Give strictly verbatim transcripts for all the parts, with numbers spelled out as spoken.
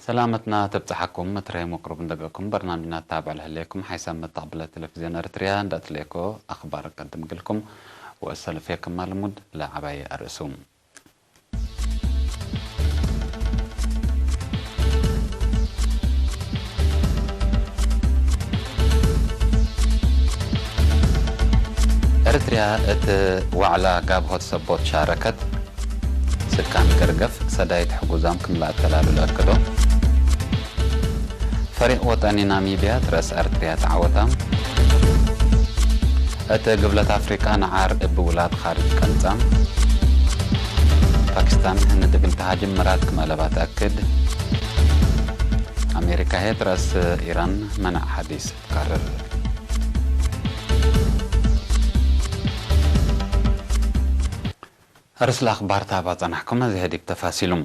ሰላመትና ትብጸሐኩም፣ እት ረሂም ወቅሩብ እንደገኩም በርናምጅና ትታብዑ ለህሌኩም፣ ሓይሰ መተቅብለ ቴሌቪዝዮን ኤረትርያ እንደ አትሌኮ አኽባር እቀድም እግልኩም፣ ወእሰልፍ የክማ ልሙድ ለዐባይ አርእሱ። ኤረትርያ እት ወዕላ ጋብሆት ሰቦት ሻረከት። ስካን ገርገፍ ሰዳይት ሕጉዛም ክም ለአተላሉ ለአክዶ። ፈሪቅ ወጠኒ ናሚብያ ትረስ ኤረትርያ ተዐወታ። እት ግብለት አፍሪቃ ነዓር እብ ውላድ ካርጅ ቀንጻ። ፓኪስታን ህንድ እግል ተሃጅም ምራድ ክም አለባ ተአክድ። አሜሪካ ህዬ ትረስ ኢራን መነዕ ሐዲስ ትቀርር። አርስለ አኽባር ታባ ጸናሕኩም፣ አዜ ዲብ ተፋሲሉም።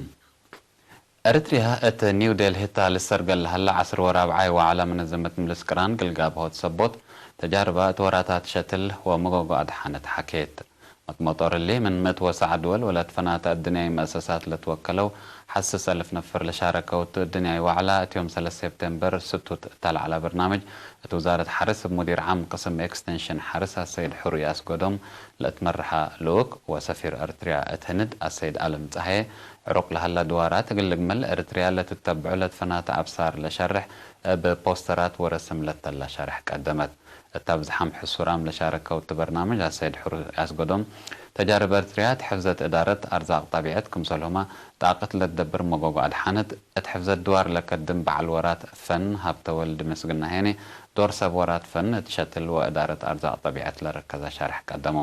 ኤረትርያ እት ኒው ዴልሂ እታ ልሰርገል ለሀለ ዐስር ወራብዓይ ወዐለ መነዘመት ምልስ ቅራን ግል ጋብሆት ሰቦት ተጃርባ እት ወራታት ሸትል ወመጎጎ አድሓነት ሐኬት። መትመጦር እሊ ምን ምእት ወሰዕ ድወል ወለትፈናተ አድንያይ መአሰሳት ለትወከለው ሐስስ አልፍ ነፈር ለሻረከው እቱ እድንያይ ወዐላ እት ዮም ሰለስ ሴፕቴምበር ስቱት እተ ለዐለ በርናምጅ እት ውዛረት ሐርስ እብ ሙዲር ዓም ቅስም ኤክስቴንሽን ሐርስ አሰይድ ሑሩይ አስገዶም ለእትመርሐ ልኡክ ወሰፊር ኤረትርያ እት ህንድ አሰይድ አለም ጸሃየ ዕሩቅ ለሀለ ድዋራት እግል ልግመል ኤረትርያ ለትተብዑ ለትፈናተ አብሳር ለሸርሕ እብ ፖስተራት ወረስም ለተላ ሸርሕ ቀደመት። እት አብዝሓም ሕሱራም ለሻረከው እት በርናምጅ አሰይድ ሑሩይ አስገዶም፣ ተጃርብ ኤረትርያ እት ሕፍዘት እዳረት አርዛቅ ጠቢዐት ክምሰልሁመ ጣቅት ለትደብር መጎጎ አድሓነት፣ እት ሕፍዘት ድዋር ለከድም በዐል ወራት ፈን ሀብተወልድ ምስግና ሄኒ፣ ዶር ሰብ ወራት ፈን እት ሸትል ወእዳረት አርዛቅ ጠቢዐት ለረከዘ ሸርሕ ቀደሞ።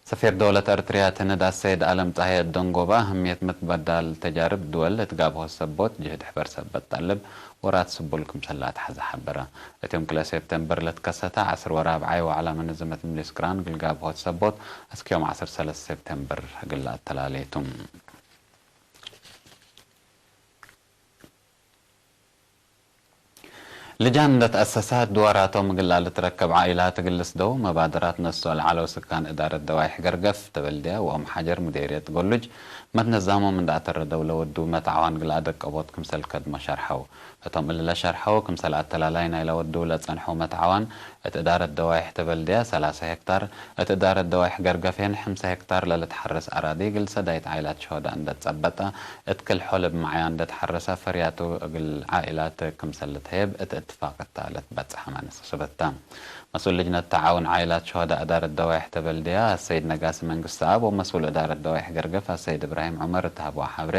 ሰፊር ደውለት ኤረትርያ እት ህንድ አሰይድ አለም ጸሃየ እት ደንጎባ፣ አህምየት መትበዳል ተጃርብ ድወል እት ጋብሆት ሰቦት ጅህድ ሕበር ሰበት ጠልብ ወራት ስቡል ክምሰል ለአትሐዘ ሐበረ። እት ዮም ክልኤ ሴፕቴምበር ለትከሰተ ዐስር ወራብዓይ ወዐለ መነዘመት ምልስ ቅራን ግል ጋብሆት ሰቦት፣ አስክ ዮም ዐስር ሰለስ ሴፕቴምበር እግል ለአተላሌ ቱ። ልጃን እንደ ተአሰሳት ድዋራቶም እግል ለልትረከብ ዓኢላት እግል ልስደው መባደራት ነስኦ ለዐለው ስካን እዳረት ደዋይሕ ገርገፍ፣ ተበልድያ ወእም ሐጀር ሙዴርየት ጎሉጅ መትነዛሞም እንደ አተረደው ለወዱ መትዓዋን እግል አደቀቦት ክምሰል ከድሞ ሸርሐው። እቶም እሊ ለሸርሐው፣ ክምሰል አተላላይ ናይለ ወዱ ለጸንሐው መትዓዋን፣ እት እዳረት ደዋይሕ ተበልድያ ሰላሳ ሄክታር፣ እት እዳረት ደዋይሕ ገርገፌን ሕምሰ ሄክታር ለልትሐረስ አራዲ እግል ሰዳይት ዓኢላት ሸሆዳ እንደ ትጸበጠ፣ እት ክል ሖል እብ መዕያ እንደ ተሐረሰ ፈርያቱ እግል ዓኢላት ክምሰል ልትሀየብ እት እትፋቅ እተ ለትበጽሐ መነሰሰበት ተ። መስኡል ልጅነት ተዓውን ዓኢላት ሸሆዳ እዳረት ደዋይሕ ተበልድያ አሰይድ ነጋሲ መንግስተአብ ወመስኡል እዳረት ደዋይሕ ገርገፍ አሰይድ እብራሂም ዑመር እት ሀብዋ ሐብሬ፣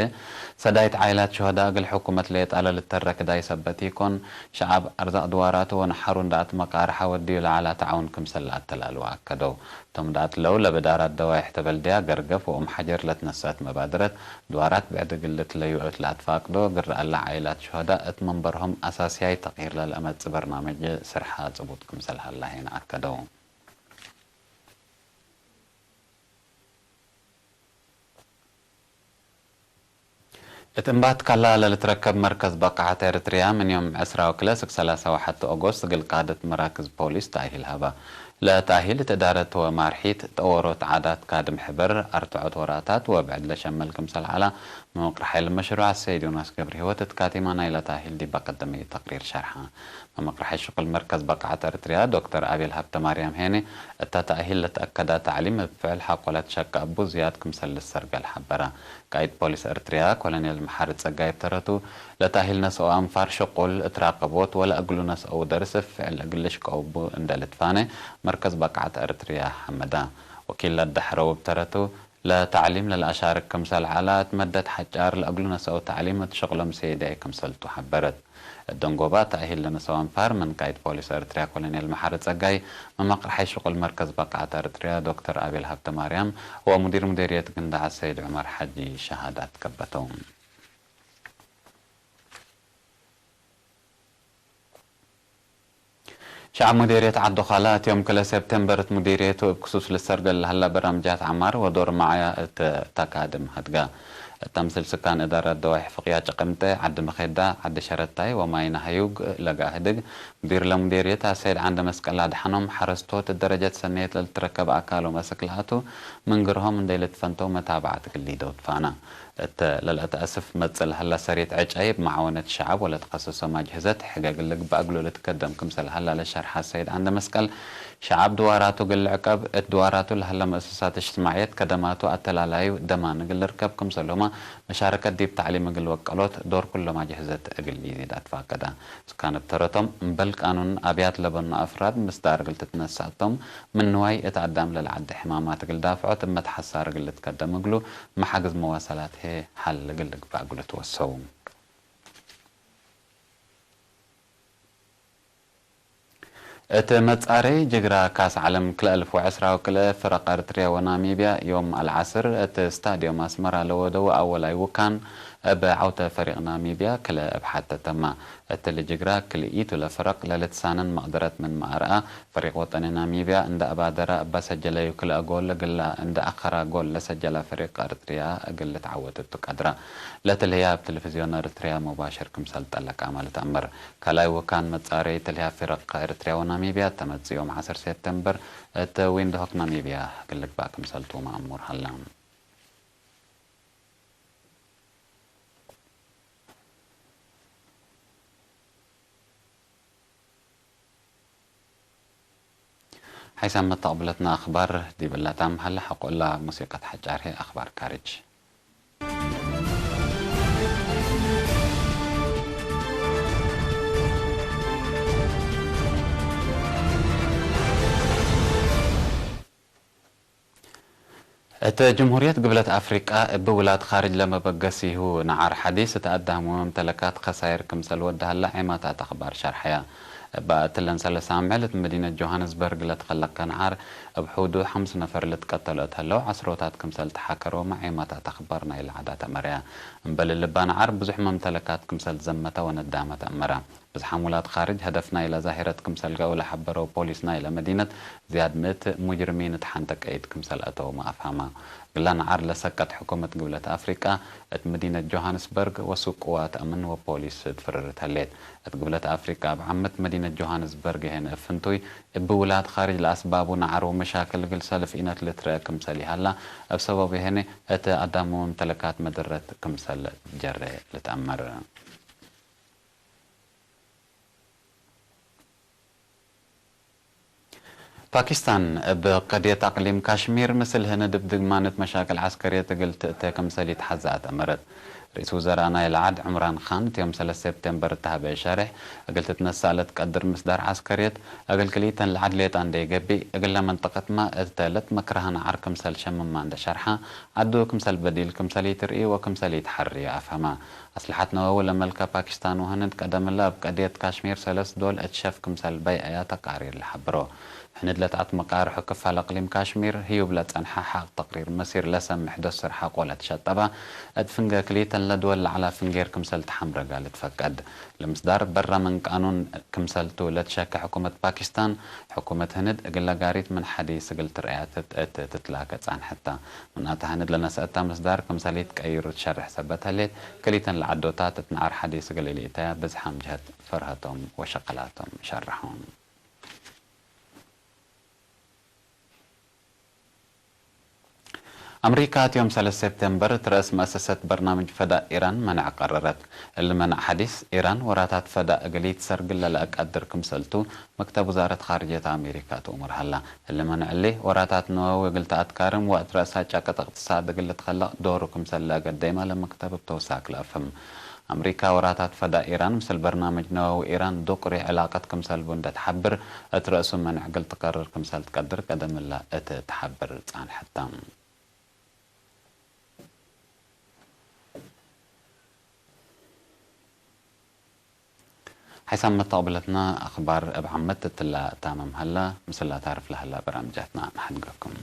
ሰዳይት ዓኢላት ሸሆዳ እግል ሕኩመት ሌጣ ለልተረክ ዳይ ሰበት ኢኮን፣ ሸዐብ አርዛቅ ድዋራቱ ወነሐሩ እንደ አትመቃርሐ ወድዩ ለዐላ ተዓውን ክምሰል ለአተላልወ አከደው። እቶም እንደ አትለው ለብዳራት ደዋይሕ ተበልድያ ገርገፍ ወእም ሐጀር ለትነሰአት መባደረት፣ ድዋራት ብዕድ እግል ልትለዩ እት ለአትፋቅዶ፣ ግረ እለ ዓኢላት ሸሆዳ እት መንበርሆም አሳስያይ ተቅይር ለለአመጽእ በርናምጅ ስርሐ ጽቡጥ ክምሰል ሀላ ሄነ አከደው። እት እምባት ካላ ለልትረከብ መርከዝ በቃዐት ኤረትርያ ምን ዮም ዕስራ ወክልኤ እስክ ሰላሳ ወሐቱ ኦጎስት እግል ቃደት መራክዝ ፖሊስ ተእሂል ሀበ። ለተእሂል እት እዳረት ወማርሒት፣ ጠወሮት ዓዳት፣ ካድም ሕበር፣ አርትዖት ወራታት ወብዕድ ለሸምል ክምሰል ዐላ መመቅርሐይ ለመሽሩዕ አሰይድ ዮናስ ገብረሂወት እት ካቲማ ናይለ ተእሂል ዲበ ቀደመዩ ተቅሪር ሸርሐ። መመቅርሐይ ሽቁል መርከዝ በቃዐት ኤረትርያ ዶክተር አቤል ሀብተማርያም ሄኔ፣ እተ ተእሂል ለተአከዳ ተዕሊም እብ ፍዕል ሐቆ ለትሸቀ እቡ ዝያድ ክምሰል ልሰርገል ሐበረ። ቃይድ ፖሊስ ኤረትርያ ኮሎኔል መሓሪ ጸጋይ እብ ተረቱ፣ ለተእሂል ነስኦ አንፋር ሽቁል እት ራቀቦት ወለእግሉ ነስአው ደርስ እብ ፍዕል እግል ልሽቀው እቡ እንደ ልትፋኔ መርከዝ በቃዐት ኤረትርያ ሐመዳ። ወኪል ለአዳሕረው እብ ተረቱ፣ ለተዕሊም ለልአሻርክ ክምሰል ዐላ፣ እት መደት ሐጫር ለእግሉ ነስአው ተዕሊም እት ሽቅሎም ሴዳይ ክምሰልቱ ሐበረት። እት ደንጎባ ተእሂል ለነሰው አንፋር ምን ቃይድ ፖሊስ ኤረትርያ ኮሎኔል መሓሪ ጸጋይ፣ መመቅርሐይ ሽቁል መርከዝ በቃዐት ኤረትርያ ዶክተር አቤል ሀብተማርያም ወሙዲር ሙዴርየት ግንዳዕ ሰይድ ዑመር ሐጂ ሸሃዳት ከበተው። ሸዐብ ሙዴርየት ዐዱ ኻላ፣ እት ዮም ክልኤ ሴፕቴምበር እት ሙዴርየቱ እብ ክሱስ ልሰርገል ለሀላ በራምጃት ዐማር ወዶር መዕያ እት ተካድም ሀድጋ። እተ ምስል ስካን እዳረት ደዋይ ሕፍቅያ ጨቀምጠ፣ ዐዲ መኼዳ፣ ዐዲ ሸረታይ ወማይ ነሀዩግ ለጋህድግ፣ ሙዲር ለሙዴርየት አሰይድ ዐንደ መስቀል አድሐኖም፣ ሐረስቶት ደረጀት ሰኔት ለልትረከብ አካሎም አስክ ለአቱ፣ ምን ግርሆም እንዴ ልትፈንተው መታብዐት እግል ሊደው ትፋና። እተ ለልአተአስፍ መጽእ ለሀላ ሰሬት ዐጫይብ መዓወነት ሸዐብ ወለትከሰሶም አጅህዘት ሕገ እግል ልግበእ እግሉ ልትከደም ክምሰል ሀላ ለሸርሐ ሰይድ ዐንደ መስቀል፣ ሸዐብ ድዋራቱ እግል ልዕቀብ፣ እት ድዋራቱ ለሀለ መአሰሳት እጅትማዕየት ከደማቱ አተላላዩ ደማን እግል ልርከብ ክምሰልሁመ፣ መሻረከት ዲብ ተዕሊም እግል ወቀሎት ዶር ኩሎም አጅህዘት እግል ኢዚድ አትፋቀደ። ስካን እብ ተረቶም፣ እምበል ቃኑን አብያት ለበኑ አፍራድ ምስዳር እግል ትትነሰእ ቶም፣ ምን ንዋይ እት አዳም ለለዐደ ሕማማት እግል ዳፍዖት እብ መትሐሳር እግል ልትከደም እግሉ፣ መሓግዝ መዋሰላት ህዬ ሐል እግል ልግበእ እግሉ ትወሰው። እት መጻረይ ጅግራ ካስ ዐለም ክልኤ አልፍ ወዕስራ ወክልኤ፣ ፍረቅ ኤርትርያ ወናሚብያ ዮም አልዐስር እት ስታድዮም አስመራ ለወደወ አወላይ ውካን፣ እብ ዐውተ ፈሪቅ ናሚብያ ክልኤ እብ ሐተ ተማ። እትሊ ጅግራ ክልኢቱ ለፍረቅ ለልትሳነን መቅደረት ምንመ አርአ፣ ፈሪቅ ወጠኒ ናሚብያ እንደ አባደረ እበ ሰጀለዩ ክልኤ ጎል እግላ እንደ አከራ ጎል ለሰጀለ ፈሪቅ ኤርትርያ እግል ልትዐወት እቱ ቀድረ። ለትልህያ እብ ቴሌቪዝዮን ኤርትርያ ሙባሽር ክምሰል ጠለቃመ ልትአመር። ካልኣይ ውካን መጻረይ ትልህያ ፊረቅ ኤርትርያ ወናሚብያ ተመጽእ ዮም ዐስር ሴፕቴምበር እት ዊንድሆክ ናሚብያ እግል ልግባእ ክምሰልቱ መአሙር ሀለ። ሓይሳም መተቅብለትና አኽባር ዲብ እላ ታም ሀለ። ሐቆ እላ ሙሲቀት ሐጫር ህይ አኽባር ካርጅ። እት ጅምሁርየት ግብለት አፍሪቃ እብ ውላድ ካርጅ ለመበገሲሁ ነዓር ሐዲስ እት አዳም ወመምተለካት ከሳይር ክምሰል ወደ ሀለ ዔማታት አኽባር ሸርሐያ። እበ እትለን ሰለስ አምዕል እት መዲነት ጆሃንስበርግ ለትከለቀ ነዓር፣ እብ ሑዱ ሐምስ ነፈር ልትቀተሎ እት ሀለው፣ ዐስሮታት ክምሰል ተሓከረውመ ዔማታት አኽባር ናይለ ዐዳት አመረያ። እምበል እልባ ነዓር ብዙሕ መምተለካት ክምሰል ዘመተ ወነዳመት አመረ። ብዝሓም ውላድ ካርጅ ሀደፍ ናይለ ዛሂረት ክምሰል ገአው ለሐበረው ፖሊስ ናይለ መዲነት፣ ዝያድ ምእት ሙጅርሚን እት ሐንተ ቀይድ ክምሰል አተውመ አፍሀመ። እግላ ነዓር ለሰቀት ሕኩመት ግብለት አፍሪቃ፣ እት መዲነት ጆሃንስበርግ ወሱቅ ቅዋት አምን ወፖሊስ ትፍርርት ህሌት። እት ግብለት አፍሪቃ እብ ዓመት መዲነት ጆሃንስበርግ ህይ ንእብ ፍንቱይ፣ እብ ውላድ ካርጅ ለአስባቡ ነዓር ወመሻክል እግል ሰልፍ ኢነት ልትረአ ክምሰል ይሀላ፣ እብ ሰበቡ ህይ እት አዳም ወመምተለካት መደረት ክምሰል ጀረ ልትአመር። ፓኪስታን እብ ቀድየት አቅሊም ካሽሚር ምስል ህንድ እብ ድግማነት መሻክል ዐስከርየት እግል ትእተ ክምሰል ኢተሐዘአት አመረት። ርኢስ ውዘራእ ናይለ ዐድ ዕምራን ካን እት ዮም ሰለስ ሴፕቴምበር እተ ሀበ ሸሬሕ፣ እግል ትትነሳእ ለትቀድር ምስዳር ዐስከርየት እግል ክልኢተን ለዐድ ሌጣ እንዴ ገብእ፣ እግለ መንጠቀትመ እተ ለትመክረሀ ነዓር ክምሰል ሸምማ እንዴ ሸርሐ፣ ዐዱ ክምሰል በዲል ክምሰል ኢትርኢ ወክምሰል ኢትሐርዩ አፍሀመ። አስለሐት ነወዊ ለመልከ ፓኪስታን ወህንድ ቀደምለ እብ ቀድየት ካሽሚር ሰለስ ዶል እት ሸፍ ክምሰል በይዐያ ተቃሪር ለሐብሮ። ህንድ ለተአትመቃርሖ ክፋል አቅሊም ካሽሚር ህዩብ ለጸንሐ ሐቅ ተቅሪር መሲር ለሰምሕ ዶስር ሐቆ ለትሸጠበ፣ እት ፍንጌ ክልኢተን ለድወል ለዐላ ፍንጌር ክምሰል ተሐምረጋ ልትፈቀድ። ለምስዳር በረ ምን ቃኑን ክምሰልቱ ለትሸከ ሕኩመት ፓኪስታን፣ ሕኩመት ህንድ እግለ ጋሪት ምን ሐዲስ እግል ትርአያ ትትእት ትትላከ ጻንሐት ተ። ምናተ ህንድ ለነሰአተ ምስዳር ክምሰል ኢትቀይሩ ትሸርሕ ሰበት ህሌት፣ ክሊተን ለዐዶታት እት ነዓር ሐዲስ እግል ኢልእተያ ብዝሓም ጀህት ፈርሀቶም ወሸቅላቶም ሸርሖም። አምሪካ እት ዮም ሰለስ ሴፕቴምበር እት ረአስ መአሰሰት በርናምጅ ፈዳእ ኢራን መንዕ ቀረረት። እሊ መንዕ ሐዲስ፣ ኢራን ወራታት ፈዳእ እግል ኢትሰርግለ ለአቀድር ክምሰልቱ፣ መክተብ ውዛረት ካርጅየት አሜሪካ ትኡምር ሀላ። እሊ መንዕ እሊ፣ ወራታት ነወዊ እግል ተአትካርም ወእት ረአስ አጫቅጥ እቅትሳድ እግል ልትከለቅ ዶሩ ክምሰል ለአገደይመ ለመክተብ እብ ተውሳክ ለአፍህም። አምሪካ ወራታት ፈዳእ ኢራን ምስል በርናምጅ ነወዊ ኢራን ዱቅሪ ዕላቀት ክምሰል ቡ እንዴ ተሐብር፣ እት ረአሱ መንዕ እግል ትቀርር ክምሰል ትቀድር ቀደምለ እት ተሐብር ጻንሐት ተ። ሓይሳም መተቅብለትና አኽባር እብ ዓመት እትላ ታመም ሀላ፣ ምስላ ታርፍ ለሀላ በራምጃትና ነሐድገኩም።